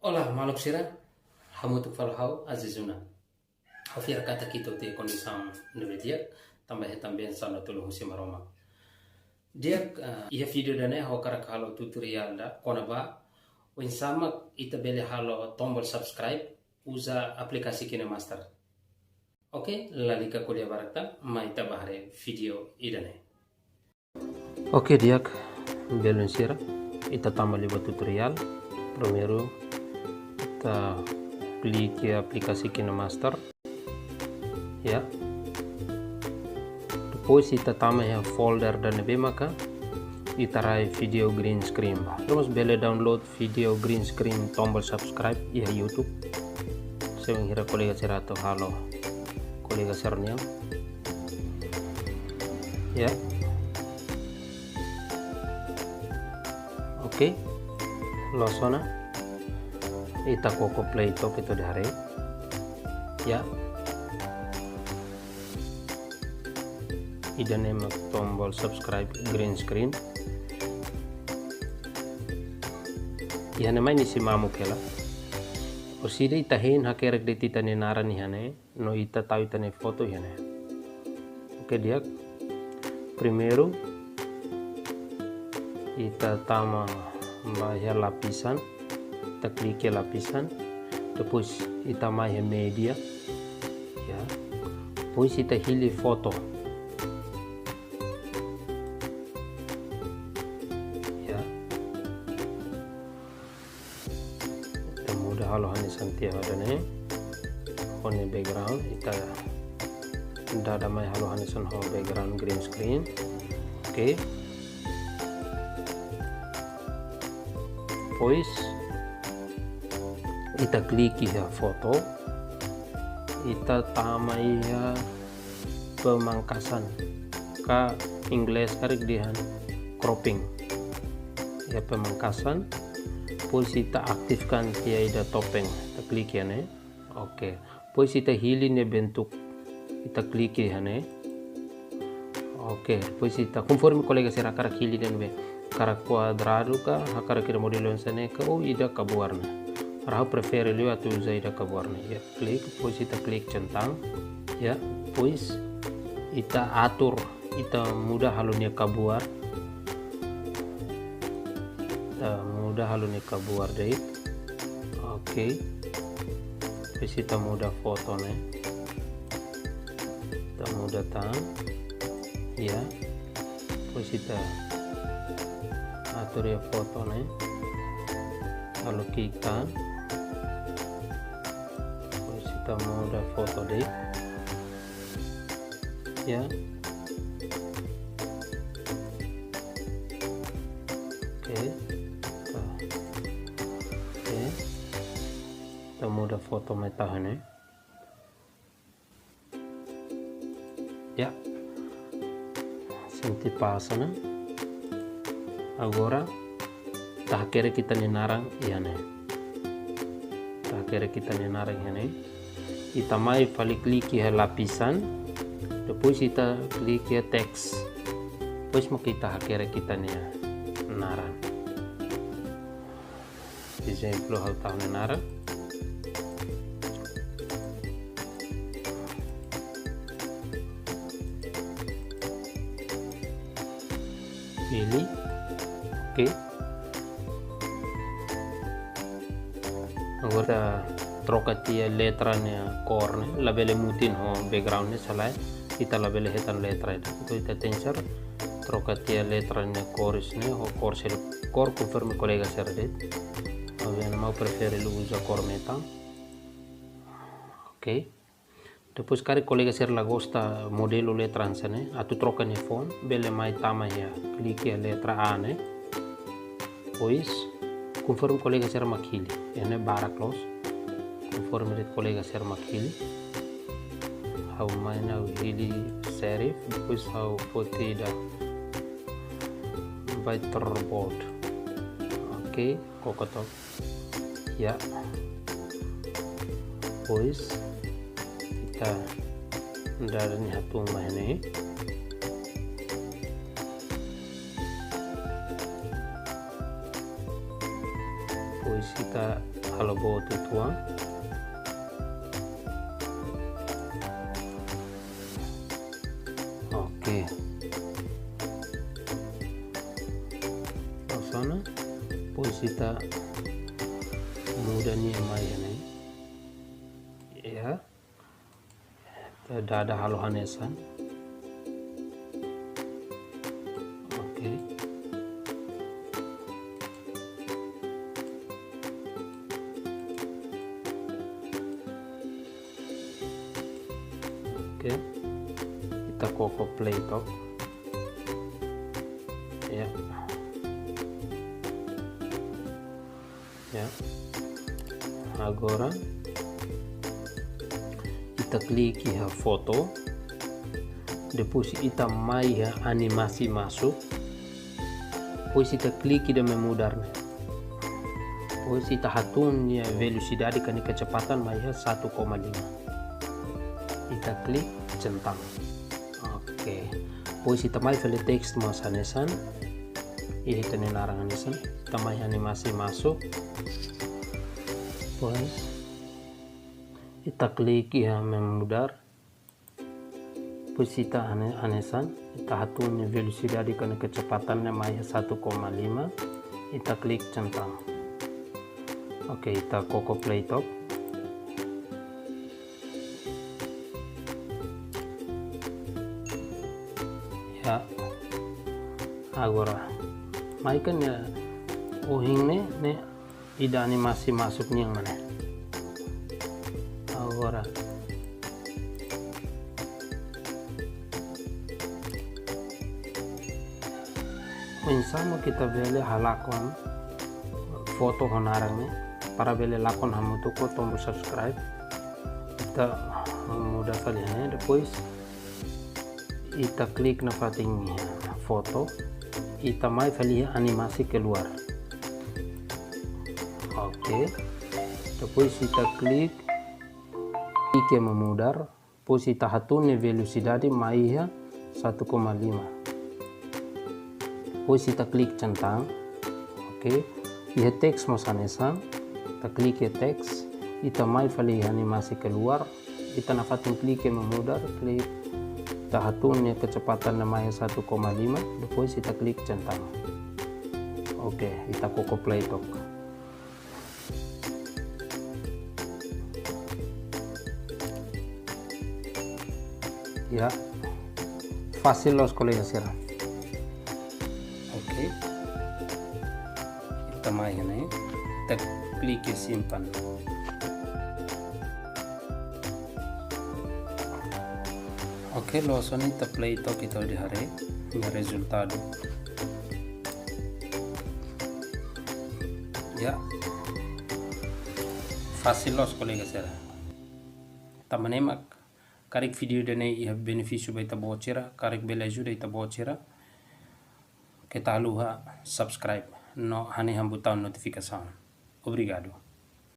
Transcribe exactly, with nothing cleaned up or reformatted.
Olá, maluk sira. Hamutuk fali ho ha'u, Aziz Juna. Ha'u fiar katak ita hotu iha kondisaun ne'ebé di'ak, tanba hetan bensaun no tulun husi Maromak. Di'ak, eh, iha vídeo ida-ne'e ha'u hakarak halo tutorial ida kona-ba oinsá mak ita bele halo tombol subscribe uza aplikasi KineMaster. Oke, lalika ko'alia barak tan, mai ita bá haree vídeo ida-ne'e. Oke, di'ak, belun sira, ita tama liu ba tutorial. Primeiru, ita klik iha aplikasi KineMaster. Ya. Depois ita tama iha folder ida ne'ebé maka ita rai vídeo green screen ba. Terus bele download vídeo green screen tombol subscribe iha YouTube. Se wainhira kolega sira atu halo, kolega sira-nian. Ya. Oke. Loos ona. Ita koko play took ita haree. Ya. Ida-ne'e mak tombol subscribe green screen. Iha ne'e mai nia sei mamuk hela. Orsida ita hein hakerek de'it ita-nia naran iha ne'e, no ita tau ita-nia foto iha ne'e. Oke, di'ak. Primeiru, ita tama ba iha lapisan, ita klik iha lapisan, depois ita mai iha media, ya. Depois ita hili foto. Ya. Ita muda halo hanesan tiha ida-ne'e. Ho nia background, ita dada mai halo hanesan ho background green screen. Oke. Depois, ita klik iha foto. Ita tama iha pemangkasan. Ka inglés karik dehan cropping. Iha pemangkasan. Depois ita aktifkan tiha ida topeng. Ita klik iha ne'e. Oke. Depois ita hili nia bentuk. Ita klik iha ne'e. Oke. Depois ita konforme kolega sira hakarak hili ida ne'ebé. Hakarak kuadradu ka, hakarak ida modelu hanesan ne'e ka, ou ida kabuar ne'e. Para ha'u prefere liu atu uza ida kabuar ne'e. Ya, klik, depois ita klik centang. Ya, depois ita atur, ita muda halo nia kabuar. Ita muda halo nia kabuar de'it. Oke. Depois ita muda foto ne'e. Ita muda tan. Ya. Depois ita atur iha foto ne'e. Halo ki'ik tan. Depois ita muda foto de'it. Ya. Oke. Ita, oke. Ita muda foto mai tahan, ya. Ya. Sente pasa, ne'e? Agora, ita hakerek ita-nia naran iha ne'e. Ita hakerek ita-nia naran iha ne'e. Ita mai fali klik iha lapisan. Depois ita klik iha teks. Depois mak ita hakerek ita-nia naran. Ezemplu, ha'u tau ha'u-nia naran. Pilih. Oke. Agora troka tiha letra nia kór ne'e, labele mutin ho background ne'e, selae ita labele hetan letra ida. Entaun ita tenke ser troka tiha letra nia kór ne'e ho kór sel-, kór konforme kolega sira de'it. Ha'u-nia ha'u prefere liu uza kór metan. Oke. Depois karik kolega sira la gosta modelu letra hanesan ne'e, atu troka nia font, bele mai tama iha, klik iha letra A ne'e. Depois, konforme kolega sira mak hili, iha ne'e barak loos. Konforme de'it kolega sira mak hili. Ha'u mai ona ha'u hili serif, depois ha'u foti ida bitterboard. Oke, koko took. Ya. Depois, ita dada nia hatún mai ne'e. Depois Ita halo boot uitoan. Oke. Langsung, depois ita muda nia mai iha ne'e. Ya. Ita dada halo hanesan. Oke. Oke. Ita koko play took. Ya. Ya. Agora ita klik iha foto. Depois ita mai iha animasi masuk. Depois ita klik ida memudar ne'e. Depois ita hatún nia velosidade ka nia kecepatan mai iha satu koma lima. Ita klik centang. Oke. Depois ita mai fali teks mós hanesan. Iha ita-nia naran hanesan. Ita mai animasi masuk. Depois ita klik iha memudar. Depois ita hane-, hanesan, ita hatún nia velosidade ka nia kecepatan ne'e mai iha satu koma lima, ita klik centang. Oke, ita koko play took. Ya. Agora, mai kan ya, ohin ne'e, ne'e ida animasi masuk nian mak ne'e. Agora, oinsá mak ita bele halakon foto ho naran ne'e, para bele lakon hamutuk ho tombol subscribe. Ita muda fali ne'e, depois ita klik nafatin foto, ita mai fali animasi keluar. Oke. Depois ita klik, klik memudar, depois ita hatún nia velosidade mai iha satu koma lima. Depois ita klik centang. Oke. Iha teks mós hanesan, ita klik iha teks, ita mai fali iha animasi keluar, ita nafatin klik memudar, klik, ita hatún nia kecepatan ne'e mai satu koma lima, depois ita klik centang. Oke, ita koko play took. Ya. Fasil loos kolega sira. Oke. Ita mai iha ne'e. Ita klik simpan. Oke, loos ona, ita play took, ita hodi haree nia rezultadu. Ya. Fasil loos kolega sira. Tanba ne'e mak, karik vídeo ida-ne'e iha benefísiu ba ita-boot sira, karik bele ajuda ita-boot sira, keta haluha subscribe no hanehan butaun notifikasaun. Obrigadu.